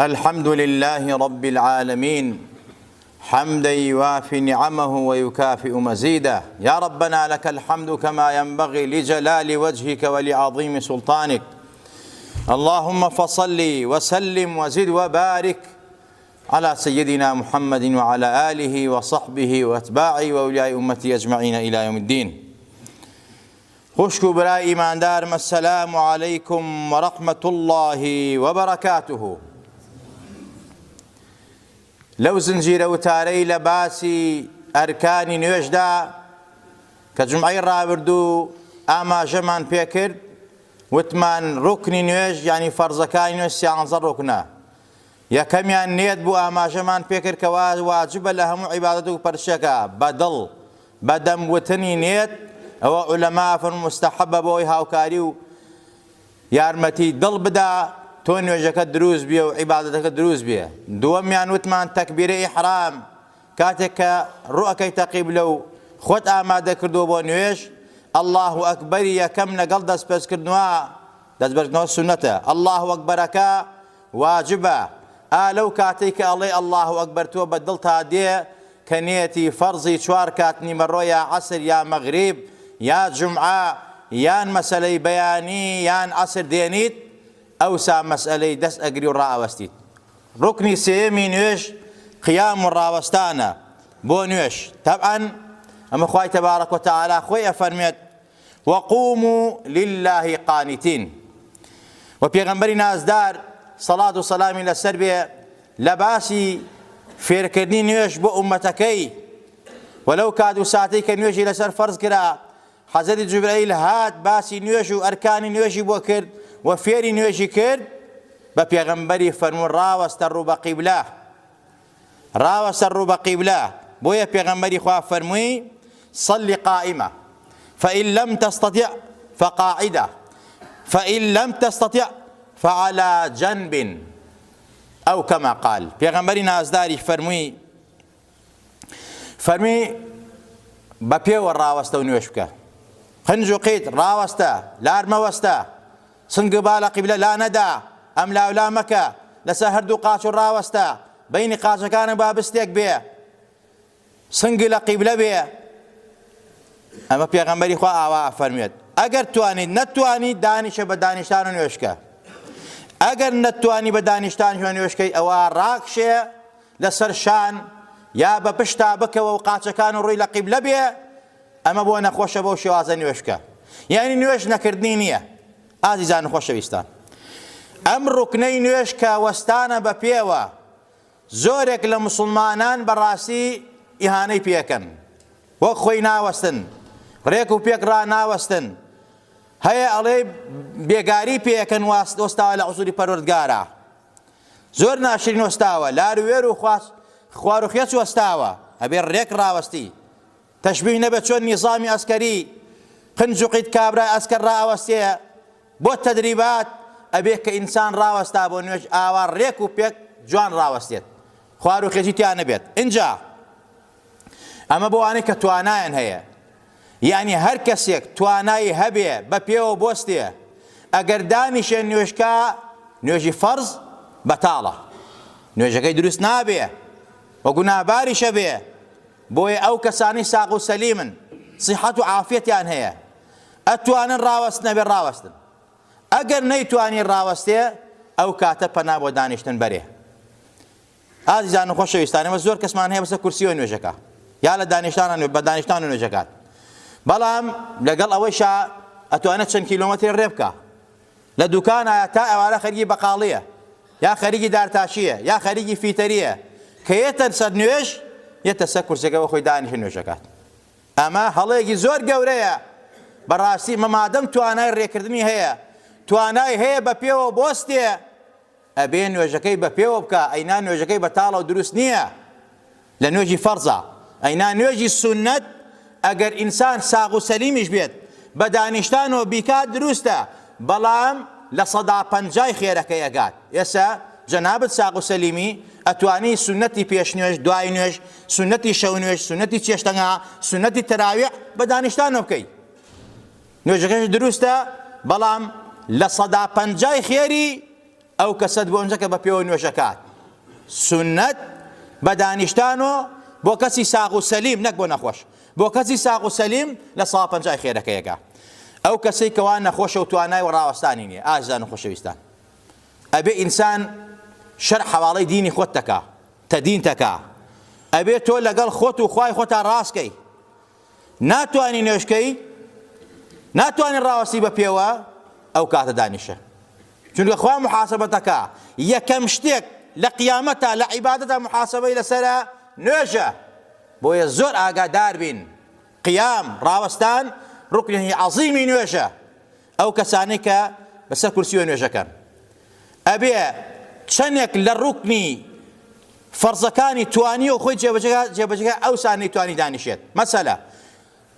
الحمد لله رب العالمين حمدا يوافي نعمه ويكافئ مزيده يا ربنا لك الحمد كما ينبغي لجلال وجهك ولعظيم سلطانك اللهم فصل وسلم وزد وبارك على سيدنا محمد وعلى آله وصحبه وأتباعه وأولياء أمتي أجمعين إلى يوم الدين خوشک و برای ئیماندارم السلام علیکم و رحمة اللە و بەرەکاته لەو زنجیرە وتارەی لە باسی ئەرکانی نوێژدا کە جمعەی ڕابردوو ئاماژەمان پێکرد وتمان ڕوکنی نوێژ یعنی فەرزەکانی نوێژ سیانزە ڕوکنە یەکەمیان نێت بوو ئاماژەمان پێکرد کەوا واجبە لە هەموو عیبادەت و پەرشێکا بە دڵ بە دەم وتنی نێت ئەوە عولەما فەرموون موستەحەبە بۆ ئەوەی هاوکاری و یارمەتی دڵ بدا تۆ نوێژەکە دروست بێ و عیبادەتەکە دروست بێ دووەمیان وتمان تەکبیرە ئیحرام کاتێک کە ڕوو ئەکەیتە قیبلە و خۆت ئامادە کردووە بۆ نوێژ اللە ئەکبەری یەکەم لەگەڵ دەستپێچکردنەوە دەستبەرکردنەوە سوننەتە اللە اکبرەکە واجبە ئا لەو کاتەی کە ئەڵێی اللە اکبر تۆ بە دڵتا دێ کە نێتی فەرزی چوار کات نیمەڕۆ یا عەسر یا مەغریب یا جومعە یان مەسەلەی بەیانی یان عەسر دێنیت ئەوسا مەسەلەی دەست ئەگری و ڕائەوەستیت ڕوکنی سێیەمی نوێژ قیام و ڕاوەستانە بۆ نوێژ تەبعەن ئەمە خوای تبارک و تعالی خۆی ئەفەرمێت وقوموا لله قانتین و پێغەمبەری نازدار سەڵات و سەلامی لەسەر بێ لە باسی فێرکردنی نوێژ بۆ ئومەتەکەی و لەو کات و ساتەی کە نوێژی لەسەر فەرز کرا حەزرەتی جوبرەئیل هات باسی نوێژ و ئەرکانی نوێژی بۆ کرد و فێری نوێژی کرد بە پێغەمبەری فەرموو ڕاوەستە ڕوو بە قیبلە ڕاوەستە ڕوو بە قیبلە، بۆیە پێغەمبەری خوا فەرمووی، صل قائمە فإن لم تستطع فقاعدە فإن لم تستطع فعلى جنب أو كما قال پێغەمبەری نازداری فەرمووی فەرمی بە پێوە ڕاوەستە و نوێژ بکە قنج و قیت ڕاوەستە لار مەوەستە سنگ با لە قیبلە لا نەدا، ئەم لاو لا مەکە، لەسەر هەردوو قاچ و ڕاوەستە، بەینی قاچەکانت با بستێک بێ، سنگ لە قیبلە بێ. ئەمە پێغەمبەری خوا ئاوا ئەفەرموێت، ئەگەر توانیت نەتوانی دانیشە بە دانیشتان و نوێژکە، ئەگەر نەتوانی بە دانیشتان و نوێژکەی ئەوا ڕاکشێ لەسەر شان یا بە پشتا بکەوە و قاچەکان و ڕووی لە قیبلە بێ، ئەمە بۆ نەخۆشە بەو شێوازە نوێژ بکە یعنی نوێژ نەکردنی نییە ئازیزان و خۆشەویستان ئەم ڕوکنەی نوێژ کە وەستانە بە پێوە زۆرێک لە مسلمانان بەڕاستی ئیهانەی پێکەن وەک خۆی ناوەستن ڕێک و پێک ڕا ناوەستن هەیە ئەڵێ بێگاری پێەکەن واست وەستاوە لە حزوری پەروەردگارە زۆر ناشرین وەستاوە لار وێر و خواست خوار و خێچ وەستاوە ئەبێ ڕێک ڕاوەستی تەشبیه نەبێت چۆن نیزامی ئەسکەری قنج و قیت کابرای ئەسکەر ڕائەوەستێ بۆ تەدریبات ئەبێ کە ئینسان ڕاوەستا بۆ نوێژ ئاوا ڕێک و پێک جوان ڕاوەستێت خوار و خێچی تیا نەبێت ئینجا ئەمە بۆ ئەوانەی کە توانایان هەیە یعنی هەر کەسێک توانای هەبێ بە پێوە بۆستێ ئەگەر دانیشێ نوێژکە نوێژی فەرز بەتاڵە نوێژەکەی دروست نابێ و گوناهباریشە بێ بۆیە ئەو کەسانەی ساغ و سەلیمن سیحەت و عافیەتیان هەیە ئەتوانن ڕاوەستن ئەبێ ڕاوەستن ئەگەر نەیتوانی ڕاوەستێ ئەو کاتە پەنا بۆ دانیشتن بەرێ ئازیزان و خۆشەویستان ئێمە زۆر کەسمان هەیە بەسەر کورسیەوە نوێژەکە یا لە دانیشتانە بە دانیشتان و نوێژەکات بەڵام لەگەڵ ئەوەیشا ئەتوانێت چەند کیلۆمەتری ڕێ بکە لە دوکانایە تا ئێوارە خەریکی بەقاڵیە یا خەریکی دارتاشیە یا خەریکی فیتەریە کە یەتە سەر نوێژ یەتە سەر کورسەکە بۆ خۆی دانیشە نوێژەکات ئەمە هەڵەیەکی زۆر گەورەیە بەڕاستی مەمادەم توانای ڕێکردنی هەیە توانای هەیە بە پێوە بۆستێ ئەبێ نوێژەکەی بە پێوە بکا ئەینا نوێژەکەی بەتاڵە و دروست نییە لە نوێژی فەرزا ئەینا نوێژی سوننەت ئەگەر ئینسان ساغ و سەلیمیش بێت بە دانیشتانەوە بیکات دروستە بەڵام 50% خێرەکەی ئەگات ئێستا جەنابت ساغ و سەلیمی ئەتوانی سوننەتی پێش نوێژ دوای نوێژ سوننەتی شەو نوێژ سوننەتی چێشتەنگا سوننەتی تەراویح بە دانیشتانەوە بکەی نوێژەکەش دروستە بەڵام 50% خێری. ئەو کەسەت بۆ کە بە پێوە نوێژەکات سوننەت بە دانیشتان و بۆ کەسی ساغ و سەلیم نەک بۆ نەخۆش بۆ کەسی ساغ و سەلیم لە سا پەنجای خێرەکەیەکە ئەو کەسەی کەوا نەخۆشە و توانای و ڕاوەستانی نییە ئازیزان و خۆشەویستان ئەبێ ئینسان شەر حەواڵەی دینی خۆت تەکا تەدین تەکا ئەبێ تۆ لەگەڵ خۆت و خوای خۆتا ڕاستکەی ناتوانی نوێژکەی ناتوانی ڕاوەستی بە پێوە ئەو کاتە دانیشە چونکە خوا محاسبەتەکە یەکەم شتێک لە قیامەتا لە عیبادەتا محاسبەی لەسەرە نوێژە بۆیە زۆر ئاگادار بین قیام ڕاوەستان ڕوکنی عەزیمی نوێژە ئەو کەسانەی کە بەسەر کورسیوە نوێژەکەن ئەبێ چەندێک لە ڕوکنی فەرزەکانی توانی و خۆی جێبەجێ جێبەجێ ئەوسا نەیتوانی دانیشێت مەسەلە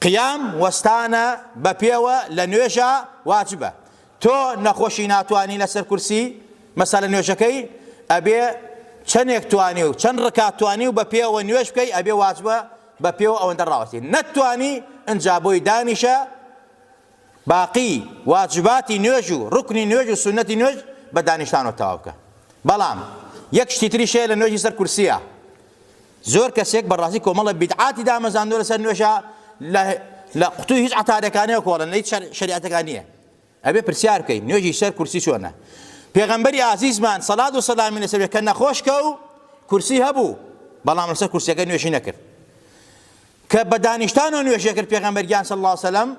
قیام وەستانە بە پێوە لە نوێژە واجبە تۆ نەخۆشی ناتوانی لەسەر کورسی مەسەلە نوێژەکەی ئەبێ چەندێک توانی و چەند ڕکات توانی و بە پێوە نوێژ بکەی ئەبێ واجبە بە پێوە ئەوەندە ڕاوەستی نەتوانی ئینجا بۆی دانیشە باقی واجباتی نوێژ و ڕوکنی نوێژ و سوننەتی نوێژ بە دانیشتانەوە تەواو بکە بەڵام یەک شتی تریش هەیە لە نوێژی سەر کورسیە زۆر کەسێک بەڕاستی کۆمەڵە بیدعاتی دامەزاندووە لەسەر نوێژە لە لە قوتوی هیچ عەتارەکانەوە کۆڵن لە هیچ شەریعەتەکان نییە ئەبێ پرسیار بکەین نوێژی سەر کورسی چۆنە پێغەمبەری ئازیزمان سەلات و سەلامی لەسەر بێ کە نەخۆش کەو کورسی هەبوو بەڵام لەسەر کورسیەکە نوێژی نەکرد کە بە دانیشتانەوە نوێژێ کرد پێغەمبەر گیان صلی اللە علیە وسلم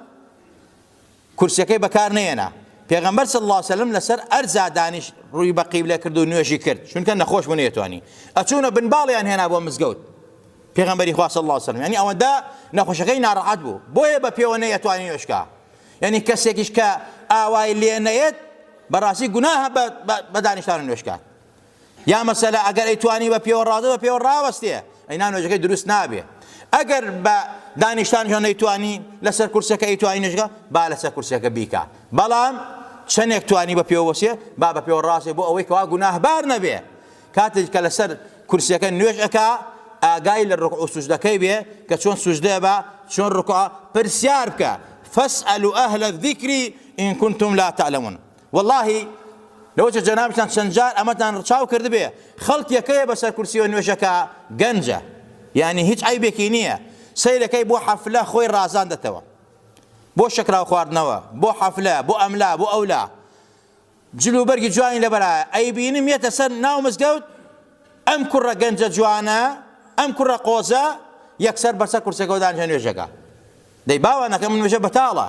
کورسیەکەی بەکار نەیەنا پێغەمبەر صلی اللە علیه وسلم لەسەر ئەرزا دانیش ڕووی بە قیبلە کرد و نوێژی کرد چونکە نەخۆش بوو نەیەتوانی ئەچوونە بنباڵیان هێنا بۆ مزگەوت پێغەمبەری خوا صلی اللە علیه وسلم یعنی ئەوەندە نەخۆشەکەی ناڕەحەت بوو بۆیە بە پێوە نەیەتوانی نوێژکا یعنی کەسێکیش کە ئاوای لێ نەیەت بەڕاستی گوناهە بە دانیشتان نوێژکات یا مەسەلە ئەگەر ئەیتوانی بە پێوە ڕادە بە پێوە ڕاوەستێ ئەینا نوێژەکەی دروست نابێ ئەگەر بە دانیشتان جوان نەیتوانی لەسەر کورسەکە ئەیتوانی نوێژکە با لەسەر کورسەکە بیکا بەڵام چەندێک توانی بە پێوە وەسێ با بە پێوە ڕاستێ بۆ ئەوەی کەوا گوناهبار نەبێ کاتێک کە لەسەر کورسیەکە نوێژ ئەکا ئاگای لە ڕکوع و سوجدەکەی بێ کە چۆن سوجدە بە چۆن ڕکوع پرسیار بکە فاسألوا أهل الذکر إن كنتم لا تعلمون وەڵاهی لەوەچە جەنابتان چەند جار ئەمەتان ڕچاو کردبێ خەڵکێکەیە بەسەر کورسیەوە نوێژەکە گەنجە یعنی هیچ عەیبێکی نییە سەیرەکەی بۆ حەفلە خۆی ڕازاندەتەوە بۆ شەکراو خواردنەوە بۆ حەفلە بۆ ئەملا بۆ ئەولا جل و بەرگی جوانی لەبەرایە ئەیبینم یەتە سەر ناو مزگەوت ئەم کوڕە گەنجە جوانە ئەم کوڕە قۆزە یەکسەر بەسەر کورسەکەەوە دانیشە نوێژەکە دەی باوانەکە من نوێژە بەتاڵە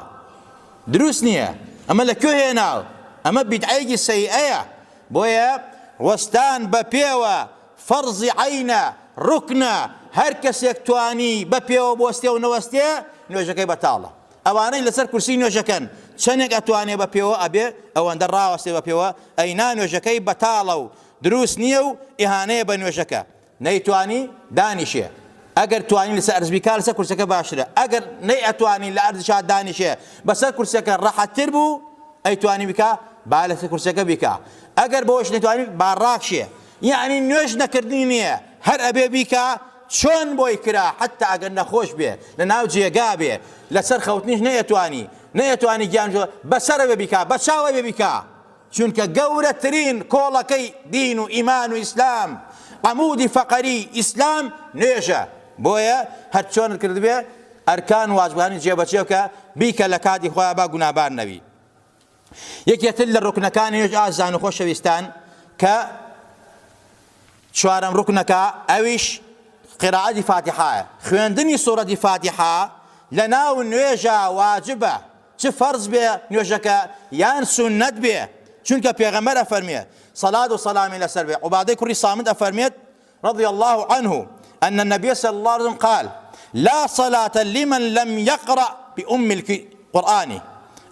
دروست نییە ئەمە لە کوێ هێناو ئەمە بیدعەیەکی سەیئەیە بۆیە وەستان بە پێوە فەرزی عەینە ڕوکنە هەر کەسێک توانی بە پێوە بوەستێ و نەوەستێ نوێژەکەی بەتاڵە ئەوانەی لەسەر کورسی نوێژەکەن چەندێک ئەتوانێ بە پێوە ئەبێ ئەوەندە ڕاوەستێ بە پێوە ئەینا نوێژەکەی بەتاڵە و دروست نییە و ئیهانەیە بە نوێژەکە نەیتوانی دانیشێ ئەگەر توانی لەسەر ئەرز بیکا لەسەر کورسەکە باشترە ئەگەر نەی ئەتوانی لە ئەرزشا دانیشێ بەسەر کورسەکە ڕەحەتتر بوو ئەیتوانی بکا با لەسەر کورسەکە بیکا ئەگەر بەوەش نەتوانی با ڕاکشێ یعنی نوێژ نەکردنی نییە هەر ئەبێ بیکا چۆن بۆی کرا حتا ئەگەر نەخۆش بێ لە ناو جێگا بێ لەسەر خەوتنیش نەیەتوانی نەیەتوانی گیان بەسەر ئەبێ بیکا بە چاو ئەبێ بیکا چونکە گەورەترین کۆڵەکەی دین و ئیمان و ئیسلام عەمودی فەقەری ئیسلام نوێژە بۆیە هەر چۆنت کردبێ ئەرکان واجبەکانی جێبەجێ بکە بیکە لە کاتی خۆیا با گونابار نەبی یەکێتر لە ڕوکنەکانی نوێژ ئازان و خۆشەویستان کە چوارەم ڕوکنەکە ئەویش قراءەتی فاتیحایە خوێندنی سوڕەتی فاتیحە لە ناو نوێژە واجبە چ فەرز بێ نوێژەکە یان سوننەت بێ چونکە پێغەمبەر ئەفەرموێ سەلات و سەلامی لەسەر بێ عوبادەی کوڕی سامت ئەفەرموێت رضی الله عنه أن النبي صلى الله عليه وسلم قال لا صلاة لمن لم يقرأ بأم القرآن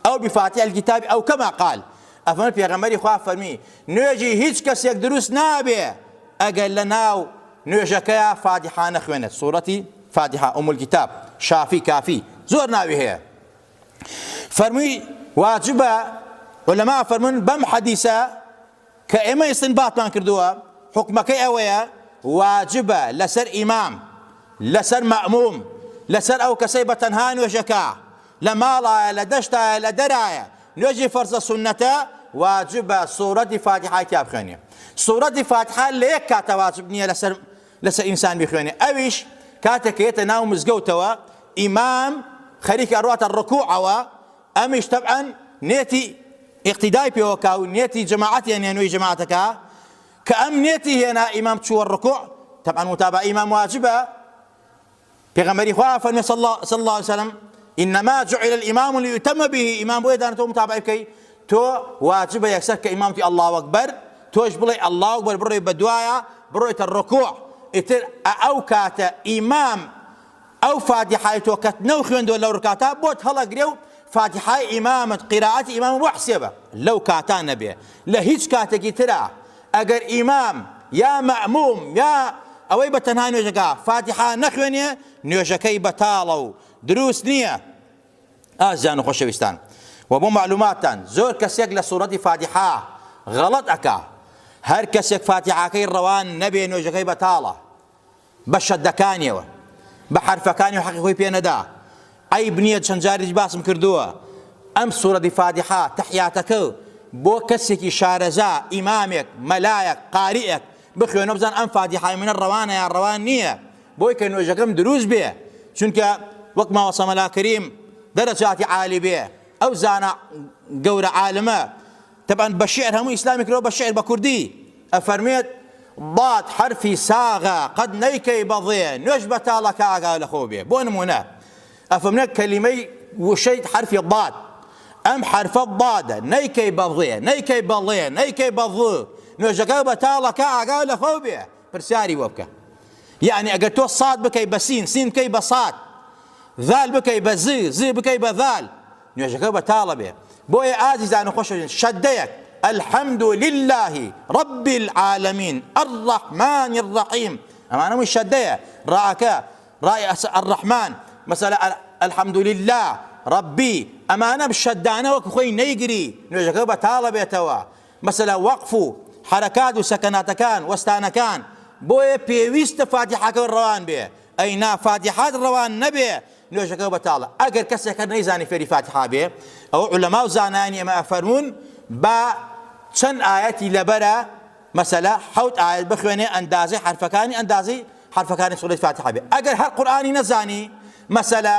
أو بفاتحة الكتاب أو كما قال ئەفەرموێ پێغەمبەری خوا فەرمی نوێژی هیچ کەسێک دروست نابێ ئەگەر لە ناو نوێژەکەیا فاتیحا نەخوێنێت سوڕەتی فاتیحا أم الكتاب شافی کافی زۆر ناوی هەیە فەرمووی واجبە علەما فەرموون بەم حەدیسە کە ئێمە ئیستنباتمان کردووە حکومەکەی ئەوەیە واجبە لەسەر ئیمام لەسەر مەئموم لەسەر ئەو کەسەی بە تەنها نوێژەکە لە ماڵایە لە دەشتایە لە دەرایە نوێژی فەرزە سوننەتە. واجبە سورەتی فاتیحای تیا بخوێنێ. سورەتی فاتیحە لە یەک کاتا واجب نییە لەسەر لەسەر ئینسان بیخوێنێ ئەویش کاتێک کە یەتە ناو مزگەوتەوە ئیمام خەریکە ئەڕواتە ڕکوعەوە ئەمیش تەبعەن نێتی ئیقتیدای پێوە کا و نێتی جەماعەت هێنێ نوێی جەماعەتەکە کە ئەم نێتی هێنا ئیمام چووە ڕکوع تەبعەن متابعە ئیمام واجبە پێغەمبەری خوا فەرمی صلی الله علیه وسلم انما جعل الامام ليتم به ئیمام بۆیە دانە تۆ متابعە بکەی تۆ واجبە یەکسەر کە ئیمام وتی اللە اکبر تۆش بڵێ اللە اکبر بڕۆی بەدوایە بڕۆیتە ڕکوع ئیتر ئەو کاتە ئیمام ئەو فاتیحای تۆ کەت نەو خوێندوە لەو ڕکاتە بۆت هەڵەگرێ و فاتیحای ئیمامت قیراعەتی ئیمام بۆ حسێبە لەو کاتا نەبێ لە هیچ کاتێکی ترا ئەگەر ئیمام یا مەئموم یا ئەوەی بە تەنها نوێژەکە فاتیحا نەخوێنێ نوێژەکەی بەتاڵە و دروست نییە ئازیزان و خۆشەویستان وە بۆ مەعلوماتتان زۆر کەسێک لە سوڕەتی فاتیحا غەڵەت ئەکا هەر کەسێک فاتیحاکەی ڕەوان نەبێ نوێژەکەی بەتاڵە بە شەدەکانیەوە بە حەرفەکانی و حەقی خۆی پێ نەدا عەیب نییە چەند جاریش باسم کردووە ئەم سوڕەتی فاتیحا تەحیاتەکە بۆ کەسێکی شارەزا ئیمامێک مەلایەک قاریئێک بخوێنە بزان ئەم فاتیحای منە ڕەوانە یان ڕەوان نییە بۆی کە نوێژەکەم دروست بێ چونکە وەک مامۆستا مەلا کەریم دەرەجاتی عالی بێ ئەو زانا گەورە عالمە تەبعەن بە شیعر هەموو ئیسلامی کردەوە بە شیعر بە کوردی ئەفەرموێت ضاد حەرفی ساغە قەت نەیکەی بەضێ نوێژ بەتاڵە کە ئاگا لە خۆ بێ بۆ نمونە ئەفەرموێت کەلیمەی وشەی حەرفی ضاد ئەم حەرفە ضادە نەیکەی بەضێ نەیکەی بەڵێ نەیکەی بەض نوێژەکە بەتاڵە کە ئاگا لە خۆ بێ پرسیاری بۆ بکە یەعنی ئەگەر تۆ ساد بکەی بە سین سین بکەی بە ساد ذال بکەی بە ز ز بکەی بە ذال نوێژەکە بەتاڵە بێ بۆیە ئازیزان و خۆشەویستان شەدەیەک الحمد لله رب العالمین الرحمن الرحیم ئەمانە هەمووی شەدەیە ڕاکە ڕای الرحمن مثلا الحمد لله ربی ئەمانە شەدانە وەک خۆی نەیگری نوێژەکە بەتاڵە بێتەوە مەسەلە وەقف و حەرەکات و سەکەناتەکان، وەستانەکان، بۆیە پێویستە فاتیحەکە ڕەوان بێ، ئەی نا فاتیحات ڕەوان نەبێ نوێژەکە بەتاڵە، ئەگەر کەسێک هەر نەیزانی فێری فاتیحا بێ ئەوە عولەما و زانایانی ئێمە ئەفەرموون با چەند ئایەتی لەبەرە مەسەلە حەوت ئایەت بخوێنێ ئەندازەی حەرفەکانی ئەندازەی حەرفەکانی سوڕەی فاتیحا بێ، ئەگەر هەر قورئانی نەزانی مەسەلە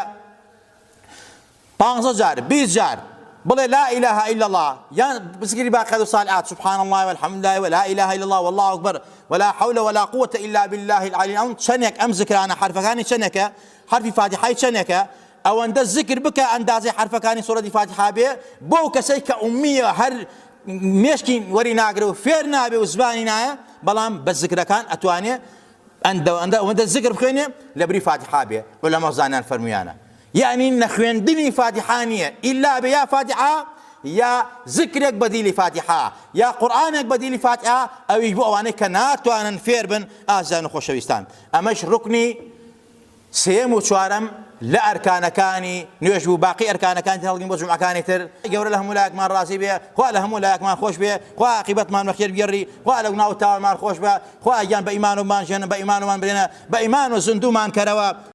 پانزە جار 20 جار بڵێ لا اله الا اللە یان زکری باقیات الصالحات سبحان الله والحمد لله ولا اله الا الله والله اکبر ولا حول ولا قوة الا بالله العلی العظیم چەندێک ئەم زکرانە حرفەکانی چەندێکە حرفی فاتحەی چەندێکە ئەوەندە زکر بکە ئەندازەی حرفەکانی سورەتی فاتحە بێ بۆ کەسێک کە ئومیە هەر مێشکی وەری ناگرێ و فێر نابێ و زبانی نایە بەڵام بە زکرەکان ئەتوانێ ئەندە ئەندە ئەوەندە زکر بخوێنێ لەبری فاتحە بێ عولەما و زانایان فەرموویانە یەعنی نەخوێندنی فاتیحا نییە ئیلا بێ یا فاتیحا یا زکرێک بەدیلی فاتیحا یا قورئانێک بەدیلی فاتیحا ئەویش بۆ ئەوانەی کە ناتوانن فێر بن ئازیزان و خۆشەویستان ئەمەش ڕوکنی سێیەم و چوارەم لە ئەرکانەکانی نوێژ بوو باقی ئەرکانەکانی تر هەڵگرین بۆ جومعەکانی تر گەورە لە هەموو لایەکمان ڕازی بێ خوا لە هەموو لایەکمان خۆش بێ خوا عاقیبەتمان بەخێر بگێڕی خوا لە گوناه و تاوانمان خۆش بە خوا گیان بە ئیمان و بمانژێنە بە ئیمان ومان برێنە بە ئیمان و زیندوومان کەرەوە.